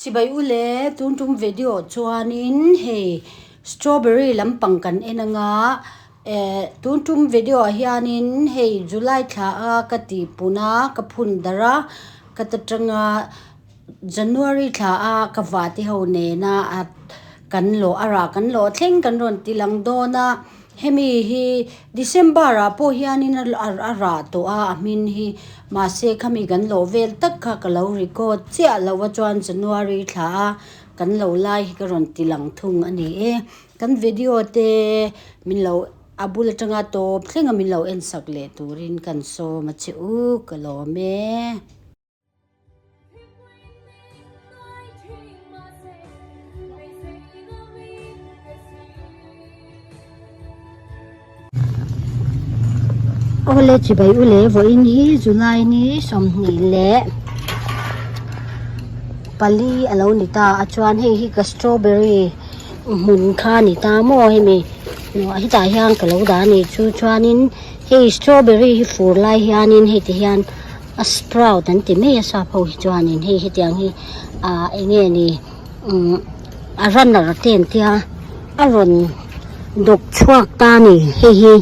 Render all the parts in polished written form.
Chibai u le, tun tum video chuanin hei strawberry lampang kan en anga eh tun tum video ah hianin hei July thla a ka tih pun a ka phun darh a ka ta tanga January thla a ka vah te ho nena a kan lawh a rah kan lawh thleng kan rawn ti lang dawn a hemi hi December ah pawh hianin a rah tawh a a hmin hi mahse khami kan lawh vel tak kha ka lo record chiah lo a chuan January thla a kan lo lai hi ka rawn ti lang thung a ni e kan video te min lo a bul atanga tawp thleng a min lo en sak leh turin kan sawm a che u ka lawm e. Awle chibai u le vawiin hi July ni 20 leh pali a lo ni ta a chuan hei hi ka strawberry hmun kha a ni ta maw hemi hetah hian ka lo dah a nih chu chuanin hei strawberry hi fur lai hianin hei ti hian a sprout an ti mai a sap ho hi chuanin hei hetiang hi ah eng nge ni umm a runner te an tia a rawn dawk chhuak ta a ni hei hi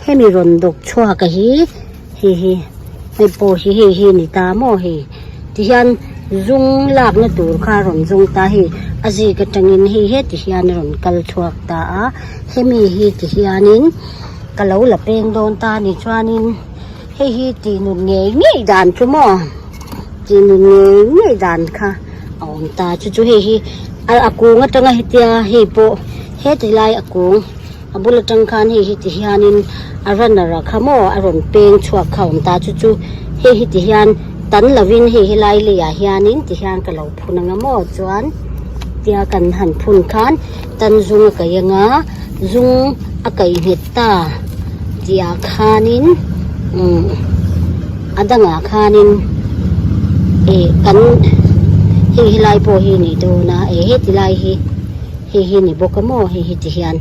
hemi rawn dawk chhuak a hi hei hi hei pawh hi hei hi a ni ta maw hei tihian zung lakna tur kha a rawn zung ta hei a zik atangin hei heti hian a rawn kal chhuak ta a hemi hi tihianin ka lo la peng dawn ta a ni chuanin. Hei hi tih nun ngei ngei dan chu maw tih nun ngei ngei dan kha a awm ta chu chu hei hi a kung atanga hetia hei pawh heti lai a kung a bul atang khan hei hi ti hianin a runner a kha maw a rawn peng chhuak kha a awm ta chu chu hei hi ti hian tan lovin hei helai leiah hianin ti hian ka lo phun anga maw chuan tia kan han phun khan tan zung a kaih anga zung a kaih nghet ta tih ah khanin umm a dangah khanin ih kan hei helai pawh hi nih dawn a eh heti lai hi hei hi ni bawk a maw hei hi ti hian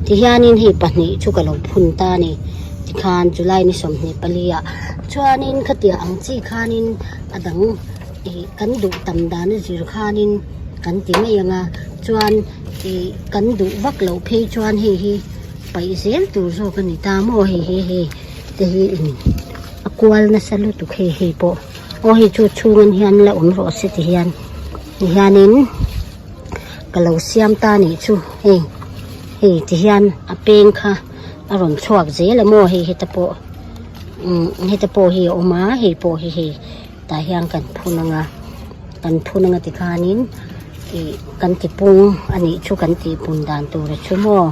ti hianin hei pahnih chu ka lo phun ta a ni tikhan July ni 24 ah chuanin khatiang ang chi khanin a dang ih kan duh tam dan a zir khanin kan ti mai ang a chuan ih kan duh vak loh phei chuan hei hi paih zel tur zawk a ni ta maw hei hi hei te hi in a kual nasa lutuk hei hei pawh aw hei chu chhung an hian la awm rawh se ti hian ti hianin ka lo siam ta a nih chu hei hei ti hian a peng kha a rawn chhuak zel a maw hei heta pawh umm heta pawh hi a awm a hei pawh hi hei. Tah hian kan phun anga kan phun anga tikhanin ih kan ti pung a nih chu kan tih pun dan tur a chu maw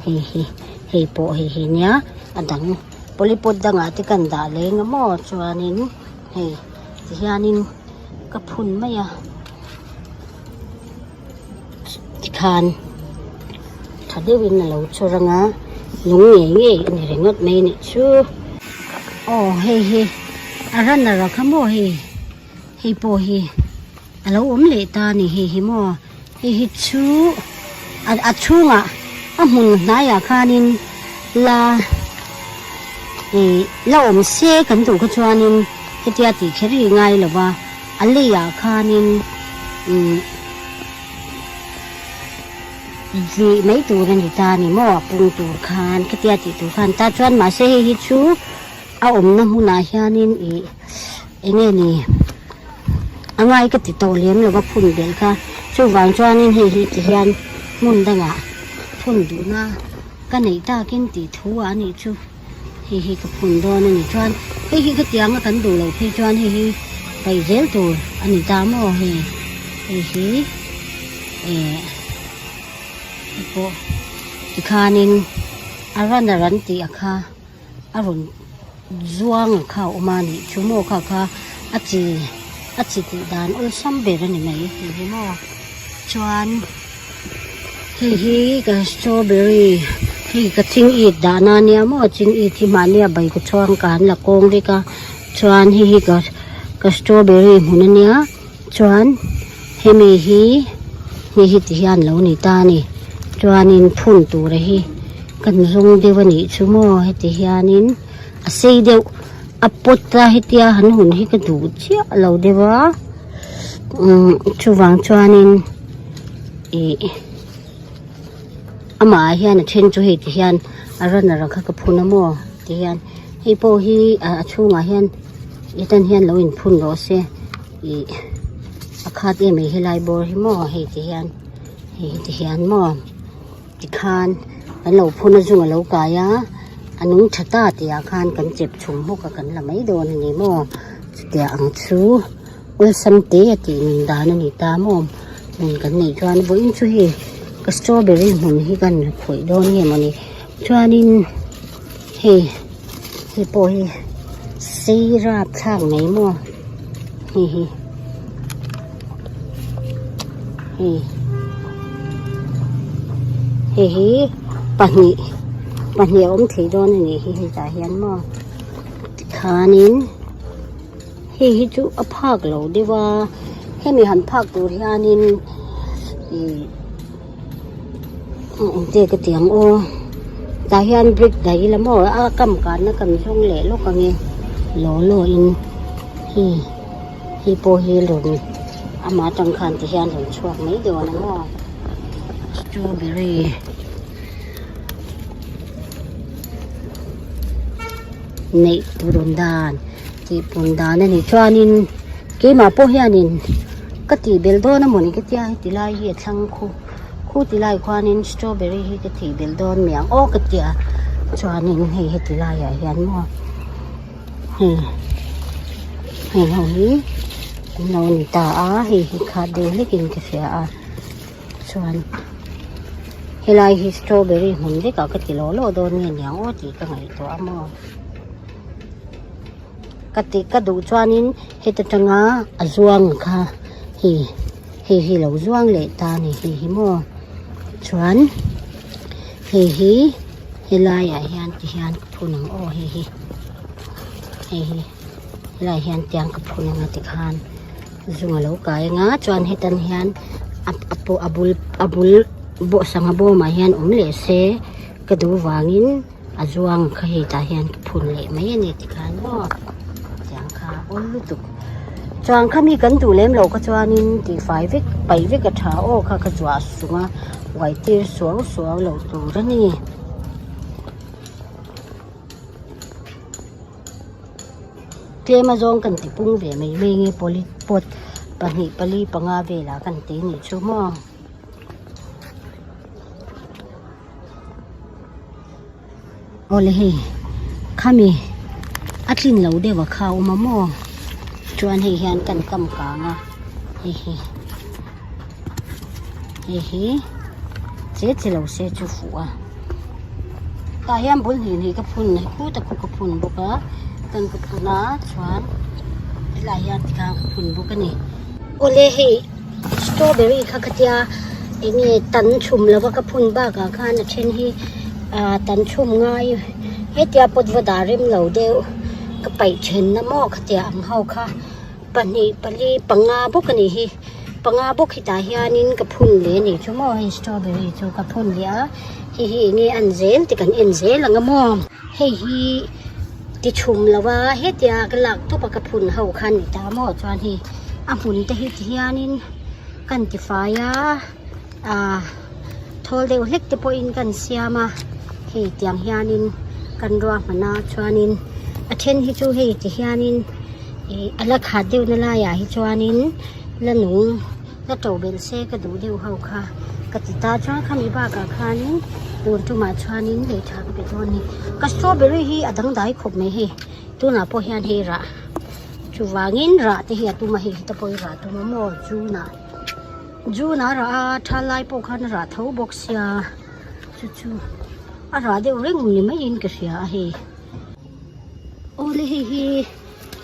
hei hi hei pawh hei hi nia a dang polypot dangah te kan dah leng a maw chuanin hei tihianin ka phun mai a tikhan tha deuhin a lo chawr anga lung ngei ngei a ni ringawt mai a nih chu aw hei hi a runner a kha maw hei hei pawh hi a lo awm leh ta a ni hei hi maw hei hi chu a chhungah a hmun hnaiah khanin la ih la awm se kan duh kha chuanin hetia tih kher hi ngai lo va. A leiah khanin umm vih mai tur a ni ta a ni maw a pung tur khan khatia tih tur khan ta chuan mahse hei hi chu a awmna hmunah hianin ih eng nge ni a ngai ka ti tawh lem lova phun belh kha chuvang chuanin hei hi ti hian hmun dangah phun duhna ka neih takin tih thu ah a nih chu. Hei hi ka phun dawn a ni chuan hei hi khatianga kan duh loh phei chuan hei hi paih zel tur a ni ta maw hei hei hi eh hei pawh tikhanin a runner an tih a kha a rawn zuang a kha a awm a nih chu maw kha kha a chi a chi tih dan awlsam ber a ni mai hei hi maw chuan. Hei hi ka strawberry hei ka ching it dahna ania maw ching it hi mahnia bai ka chhuang ka han la kawng vek a chuan hei hi ka ka strawberry hmun ania chuan hemi hi hei hi ti hian lo ni ta a ni chuanin phun tura hi kan zawng deuh a nih chu maw heti hianin a sei deuh a pot a hetia han hun hi ka duh chiah lo deuh a. Umm chuvang chuanin ih amah ah hian a then chu hei ti hian a runner kha ka phun a maw ti hian hei pawh hi a chhungah hian hetan hian lo inphun rawh se ih a khat em mai helai bawr hi maw hei ti hian hei hi ti hian maw tikhan kan lo phun a zung a lo kai a a nung tha ta tih ah khan kan chep chhum hmawk a kan la mai dawn a ni maw chutiang ang chu. Awlsam te a tih nun dan a ni ta maw hmun kan neih chuan vawiin chu hei ka strawberry hmun hi kan khawih dawn nge mawni chuanin hei hei pawh hi sei rap thlak mai maw hei hi hei hei hi pahnih pahnih a awm thei dawn a nih hi hetah hian maw tikhanin. Hei hi chu a phak lo deuh a hemi han phak tur hianin ih engte ka ti ang aw tah hian brick daih ila maw a kam kanna kan zawng leh lawk ang e law law in hei hei pawh hi rawn amah atang khan ti hian rawn chhuak mai dawn a maw strawberry. Neih turun dan tih pun dan a nih chuanin keimah pawh hianin ka tih belh dawn a mawni ka tia heti lai hi a thlang khu khu ti lai khuanin strawberry hi ka tih belh dawn mai ang aw ka tia chuanin hei heti laiah hian maw hei heng ho hi an lo ni ta a hei hi khat deuh hlekin ka hria a. Chuan helai hi strawberry hmun vekah ka ti law law dawn nge niang aw tih ka ngaihtuah a maw. Ka ti ka duh chuanin heta tanga a zuang kha hei hei hi lo zuang leh ta a ni hei hi maw. Chuan hei hi helaiah hian ti hian ka phun ang aw hei hi hei hi helaiah hian tiang ka phun anga tikhan. Zung a lo kai anga chuan hetan hian a a pawh a bul a bul bawh sangha bawmah hian awm leh se ka duh vangin a zuang kha hei tah hian ka phun leh mai a ni tikhan maw tiang kha a awl lutuk chuan khami kan duh lem loh kha chuanin tihfai vek paih vek a tha aw kha ka zuah sung a uai tir suau suau loh tur a ni. Tlem a zawng kan ti pung ve mai mai nge pawli pot pahnih pali panga velah kan ti nih chu maw. Awle hei khami a tlin lo deuh a kha a awm a maw chuan hei hian kan kam kang a hei hi hei hi che che lo se chu fuh a. Tah hian bul hnih hnih ka phun khut a khu ka phun bawk a tan ka phun a chuan helai hian tikhan ka phun bawk a ni. Awle hei strawberry kha ka tia eng nge tan chhum lova ka phun bakah khan a then hi ah tan chhum ngai hetia pawt va dah rem lo deuh ka paih then na maw khatia ang ho kha pahnih pali panga bawk a nih hi. Panga bawk hetah hianin ka phun leh a nih chu maw hei strawberry chu ka phun leh a hei hi enge an zel tih kan en zel ang a maw hei hi ti chhum lo a hetia ka lak tawp a ka phun ho kha a ni ta maw chuan hei a hmun te hi ti hianin kan ti fai a ah thawl deuh hlek te pawhin kan siam a hei tiang hianin kan ruahman a chuanin a then hi chu hei ti hianin ih a la khat deuh na laiah hi chuanin la nung la to belh se ka duh deuh ho kha ka ti ta chuan khami bakah khanin tun tumah chuanin lei tha ka pe dawn a ni ka strawberry hi a dangdai khawp mai hei tunah pawh hian hei rah chuvangin rah te hi a tum a hei hi te pawh hi rah tum a maw june ah. June a rah a tha lai pawh khan a rah tho bawk sia chu chu a rah deuh reng ni maiin ka hria a hei awle hei hi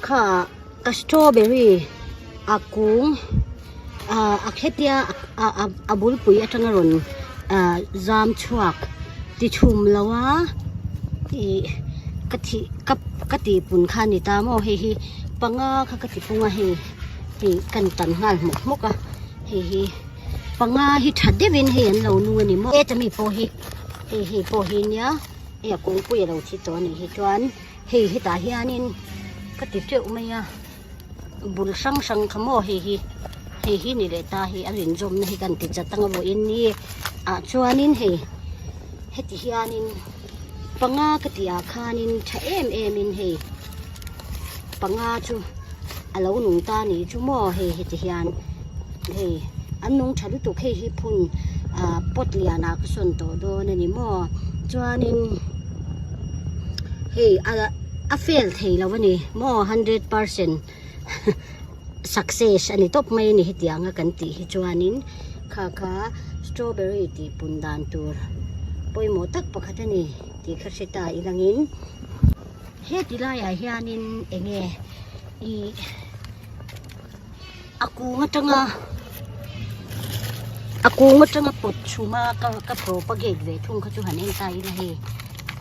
kha ka strawberry a kung ah a khetia a a bulpui atanga rawn ah zam chhuak ti chhum lo a ih ka thih ka ka tih pun kha a ni ta maw hei hi panga kha ka ti pung a hei. Hei kan tan nghal hmawk hmawk a hei hi panga hi tha deuhin hei an lo nung a ni maw heta mi pawh hi hei hei pawh hi nia hei a kawngpui a lo thi tawh a nih hi chuan hei hetah hianin ka ti teuh mai a bul hrang hrang kha maw hei hi. Hei hi ni leh ta hi a rinzawmna hi kan ti chat anga vawiin ni ah chuanin hei heti hianin panga ka tih ah khanin tha em em in hei panga chu a lo nung ta nih chu maw hei heti hian hei an nung tha lutuk hei hi phun ah pot lian ah ka sawn tawh dawn a ni maw chuanin hei a a fail thei lo a ni maw 100% success a ni tawp mai a ni hetiang a kan tih hi chuanin kha kha strawberry tih pun dan tur pawimawh tak pakhat a ni tih kha hre ta ilangin heti laiah hianin eng nge ih a kung atanga a kung atanga pawt chhum a ka ka propagate ve thung kha chu han en ta ila hei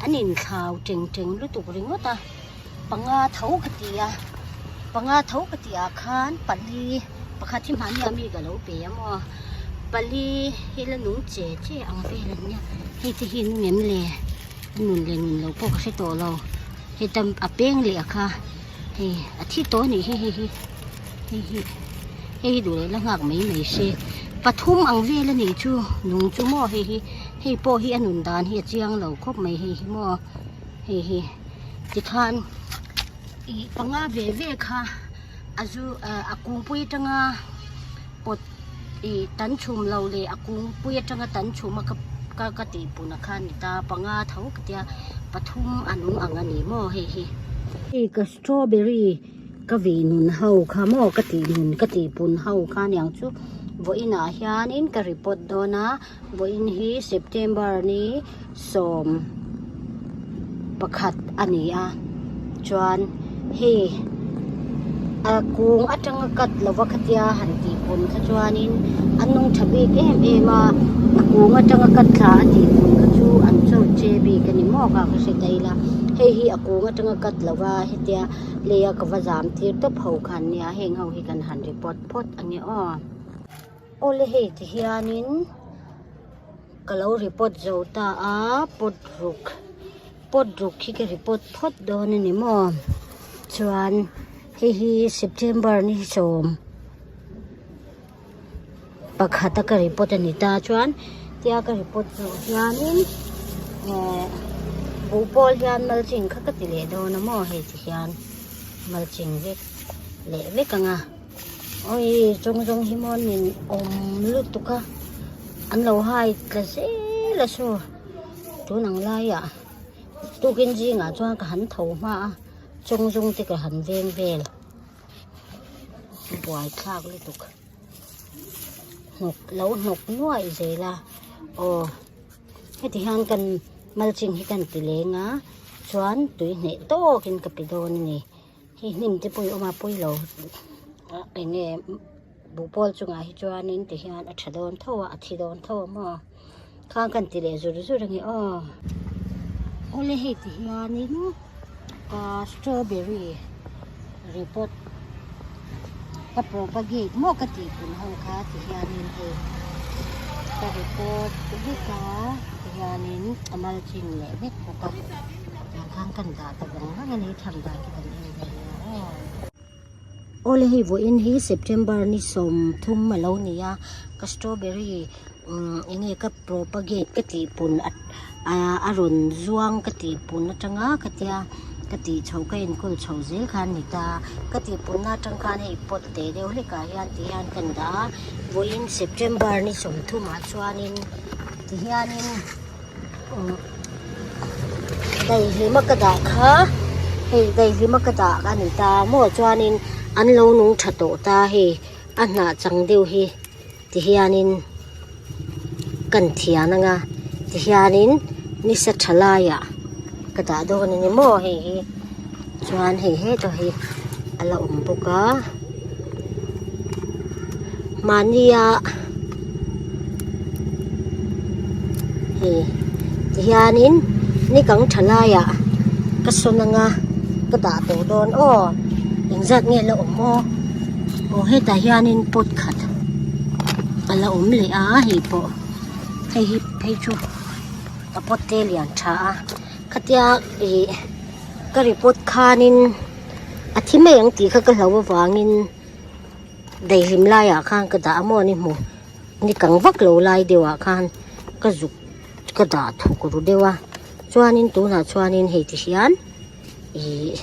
an inthlau teng teng lutuk ringawt a. Panga tho ka ti a, panga tho ka tih ah khan pali pakhat hi mahni ah mi ka lo pe a maw pali hi la nung che che ang vel an nia hei te hi nung em le a nun leh nun lo pawh ka hre tawh lo hei tam a peng leh a kha hei a thi tawh a nih hi hei hi hei hi hei hi duh leh la nghak mai mai se pathum ang vel a nih chu nung chu maw hei hi hei pawh hi a nun dan hi a chiang lo khawp mai hei hi maw hei hi. Tikhan ih panga ve ve kha a zu ah a kungpui atanga pawt ih tan chhum lo leh a kungpui atanga tan chhum a ka ka ka tih pun a kha a ni ta panga tho ka tia pathum a nung ang a ni maw hei hi. Hei ka strawberry ka vei nun ho kha maw ka tih nun ka tih pun ho kha aniang chu vawiin ah hianin ka report dawn a. Vawiin hi September ni 11 a ni a chuan hei a kung atanga cut lova khatia han tih pun kha chuanin a nung tha bik em em a a kung atanga cut thla a tih pun kha chu an chawr che bik a ni maw kha ka hre ta ila hei hi a kung atanga cut lova hetia leia ka va zam tir tawp ho kha an nia heng ho hi kan han report phawt a ni aw. Awle hei ti hianin ka lo report zo ta a pot ruk pot ruk hi ka report phawt dawn a ni maw chuan hei hi September ni 11 a ka report a ni ta chuan tia ka report zawh hianin eh buhpawl hian mulching kha ka ti leh dawn a maw hei ti hian mulching vek leh vek ang a. Oi zawng zawng hi maw nin awm lutuk a an lo hai tla zel a saw tun ang laiah tukin zingah chuan ka han tho hma a chawng zawng te ka han veng vel buai thlak lutuk hnawk lo hnawk nuaih zel a aw heti hian kan mulching hi kan ti leng a chuan tui hneh tawkin ka pe dawn a ni. Hei hnim te pawh hi a awm a pawilo eng nge buhpawl chungah hi chuanin ti hian a tha dawn tho a a thi dawn tho a maw khang kan ti leh zur zur ange aw awle hei ti hianin ah strawberry repot ka propagate maw ka tih pun ho kha ti hianin hei ka repot vek a ti hianin a mulching leh vek bawk a. Tiang khan kan dah ta vang vang a ni tham dan khi kan en ve nia aw. Awle hei vawiin hi September ni 30 a lo ni a ka strawberry umm eng nge ka propagate ka tih pun a rawn zuang ka tih pun atanga ka tia ka tih chho ka enkawl chho zel kha a ni ta ka tih pun na atang khan hei pot te deuh hlek ah hian ti hian kan dah a vawiin September ni 30 ah chuanin ti hianin. Daihlima ka dah kha hei daihlima ka dah a ni ta maw chuanin an lo nung tha tawh ta hei a hnah chang deuh hi tihianin kan thian anga tihianin nisa tha laiah ka dah dawn a ni maw hei hi chuan hei heta hi a la awm bawk a mahnia hei tihianin ni kang tha laiah ka sawn anga ka dah tawh dawn aw engzat nge la awm aw aw hetah hianin pot khat a la awm leh a hei pawh hei hi phei chu a pot te lian tha a khatia ih ka report khanin a thi mai ang tih kha ka hlau avangin. Daihlim laiah khan ka dah a maw ni hmu ni kang vak lo lai deuhah khan ka zuk ka dah thuk ru deuh a chuanin tunah chuanin hei ti hian ihh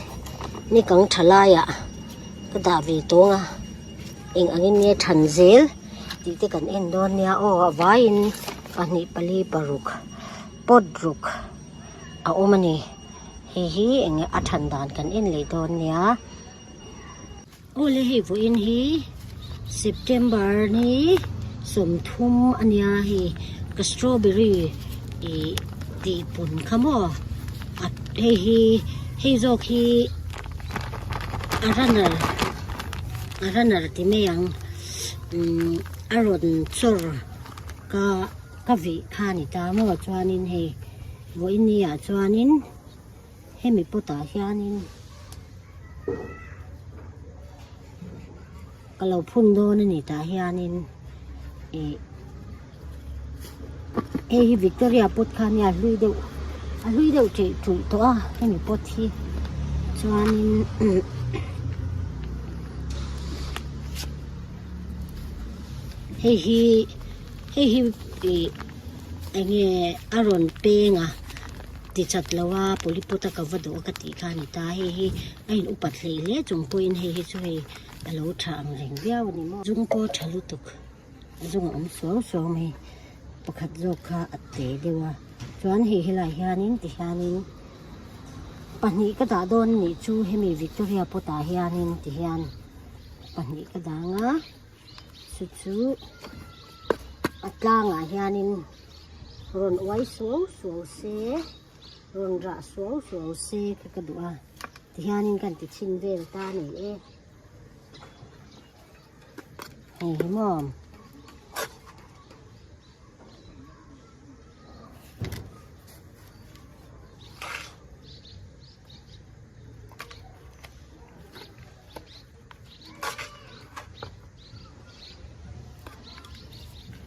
ni kang tha laiah ka dah ve tawng a eng angin nge than zel tih te kan en dawn nia aw a vaiin pahnih pali paruk pot ruk a awm a ni hei hi eng a than dan kan en leh dawn nia. Awle hei vawiin hi September ni 30 a nia hei ka strawberry ih tih pun kha maw a hei hi hei zawk hi a runner a runner ti mai ang umm a rawn chawr ka ka vih kha a ni ta maw chuanin hei vawiin ni ah chuanin. Hemi pot ah hianin ka lo phun dawn a ni tah hianin ih hei hi Victoria pot kha ania a hlui deuh a hlui deuh ṭeih ṭuih tawh a hemi pot hi chuanin hei hi hei hi ih eng nge a rawn peng a. Ti chat lo a polipawt a ka va duh a ka tih kha a ni ta hei hi a in upat hleih hle chung pawhin hei hi chu hei a lo tha ang reng viau a ni maw zung pawh a tha lutuk a zung a awm suau suau mai pakhat zawk kha a te deuh a chuan hei helaiah hianin tihianin pahnih ka dah dawn a nih chu hemi Victoria pot ah hianin tihian pahnih ka dang a chu chu a tlangah hianin. Rawn uai suau suau se, rawn rah suau suau se kha ka duh a, tihianin kan ti chhin vel ta a ni e. Hei hi maw.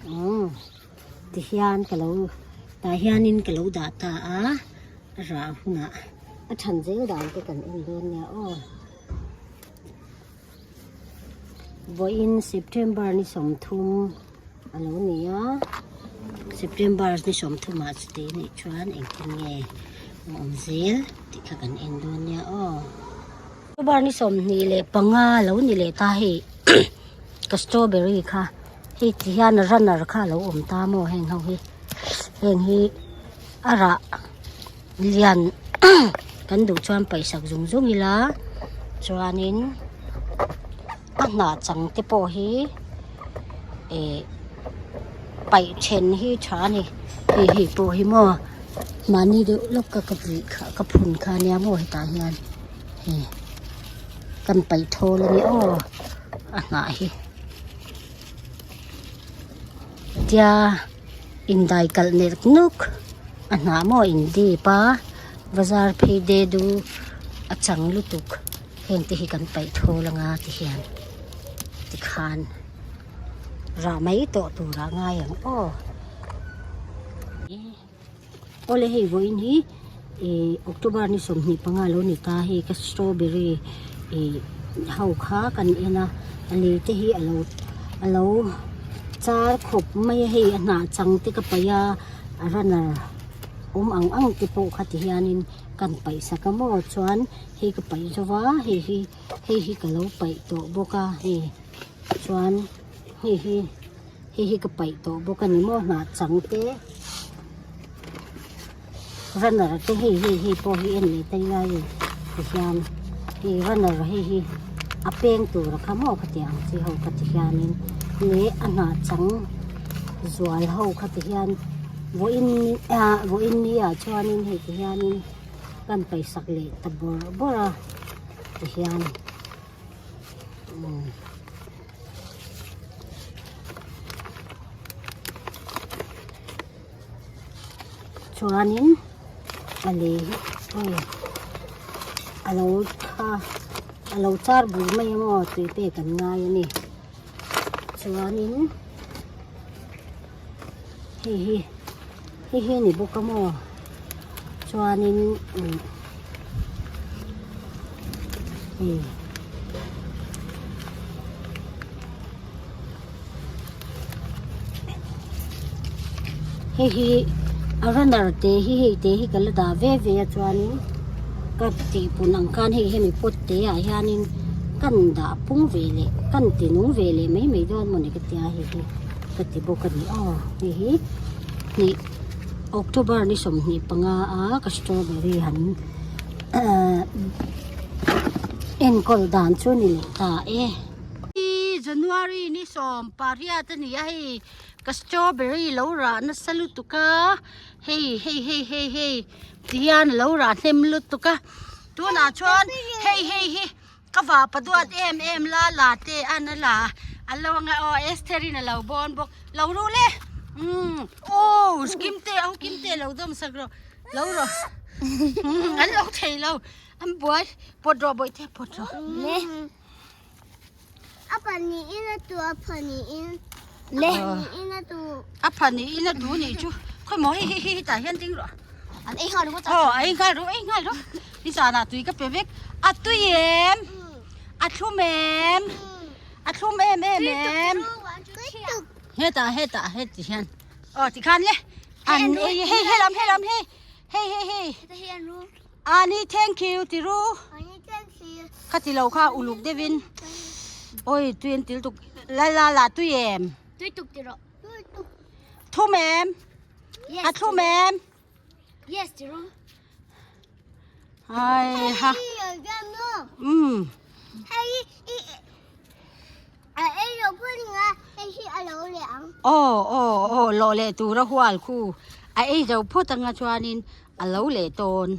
Umm tihian ka lo tah hianin ka lo dah ta a a rah hunah a than zel dan te kan en dawn nia aw vawiin September ni 30 a lo ni a September ni 30 ah chuti nih chuan engtin nge a awm zel tih kha kan en dawn nia aw. October ni 25 lo ni leh ta hei ka strawberry kha hei ti hian runner kha a lo awm ta maw heng ho hi heng hi a rah lian kan duh chuan paihsak zung zung ila chuanin a hnah chang te pawh hi eh paih then hi tha a ni hei hei pawh hi maw mahni deuh lawk ka ka tih kha ka phun kha ania maw hetah hian hei kan paih thawl a ni aw a hnah hi tia indai kalh nek nuk a hnah maw in dip a bazar phei de du a chang lutuk. Heng te hi kan paih thawl anga ti hian tikhan rah mai tawh tur ah ngai ang aw. Awle hei vawiin hi ih October ni 25 lo ni ta hei ka strawberry ih ho kha kan en a a lei te hi alo alo char khawp mai a hei a hnah chang te ka paih a a runner awm ang ang te pawh kha ti hianin kan paih sak a maw chuan. Hei ka paih zo va hei hi hei hi ka lo paih tawh bawk a hei chuan hei hi hei hi ka paih tawh bawk a ni maw hnah chang te runner te hei hei hei pawh hi en leh ta ila hei tihian hei runner hei hi a peng tur a kha maw khati ang chi ho kha ti hianin leh a hnah chang zual ho kha ti hian vawiin ah vawiin ni ah chuanin hei ti hianin. Kan paisak leh ta bawrh bawrh a tihian umm chuanin a lei hi awi a lo kha a lo char bur mai a maw tui pek an ngai a ni chuanin hei hi hei hi a ni bawk a maw chuanin umm hei. Hei hi a runner te hi hei te hi ka la dah ve ve a chuanin ka tih pun ang khan hei hemi pot te ah hianin kan dah pung ve leh kan ti nung ve leh mai mai dawn mawni ka tia hei hi ka ti bawk a ni aw hei hi hnih October ni 25 a ka strawberry han ahh enkawl dan chu ni leh ta e. January ni 18 a ni a hei. Ka strawberry lo rah nasa lutuk a hei hei hei hei hei ti hian a lo rah hnem lutuk a tunah chuan hei hei hi ka vapa duat em em la la te an a la a lo anga aw Esther in a lo bawn bawk lo ru le umm aw Kimte au Kimte lo dawm sak rawh lo rawh an lo thei lo an buai pawt rawh bawihte pawt rawh. A pahnihin a tu a pahnihin le pahnihin a tu a pahnihin a tu nih chu khawi maw hei hei hei tah hian ding rawh an ei nghal ringawt aw a ei nghal rawh ei nghal rawh ni zanah tui ka pe vek a tui em a thlum em a thlum em em em hetah hetah heti hian aw tikhan le an ei hei helam helam hei hei hei hei Ani thank you ti ru. Kha ti lo kha uluk deuhin. Oi tui an til tuk la la la tui em. Tui tuk ti rawh. Thum em. A thum em. Yes ti ru. Ai ha. Um. Aw aw aw lawh leh tura hual khu a ei zo phawt anga chuanin a lo leh tawn.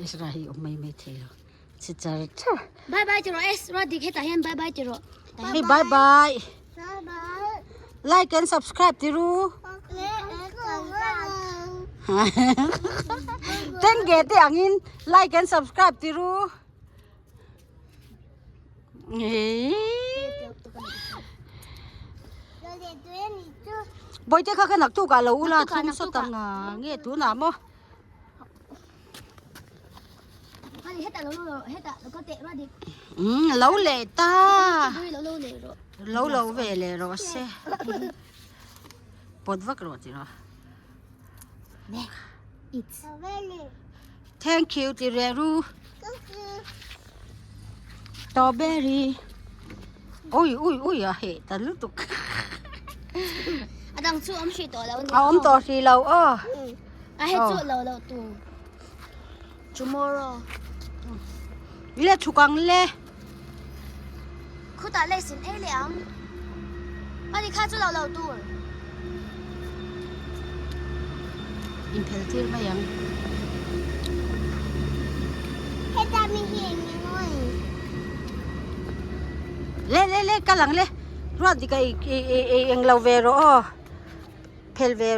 Ezra hi awm mai mai thei lo chi char char. Bye bye ti rawh Ezra dik hetah hian bye bye ti rawh. Hei bye bye. Like and subscribe ti ru. Tenge te angin like and subscribe ti ru. Boite kha kha nak tu ka lo ula thum sawt ang nge tunah maw. Lo leh ta lo lo ve leh rawh se pawt vak rawh tih rawh thank you ti reh ru strawberry ui ui ui a heh ta lutuk a dang chu awm hrih tawh lo a awm tawh hrih lo aw A he chu lo lo tu. Tomorrow. Le chhuk ang le. Khutah le sin ei le ang. Ani kha chu lo lo tur. Inphel tir mai ang. Heta mi hi eng nge mawi. Le le le kal ang le. Ruat dik a i i i eng lo ve rawh aw. Phel ve.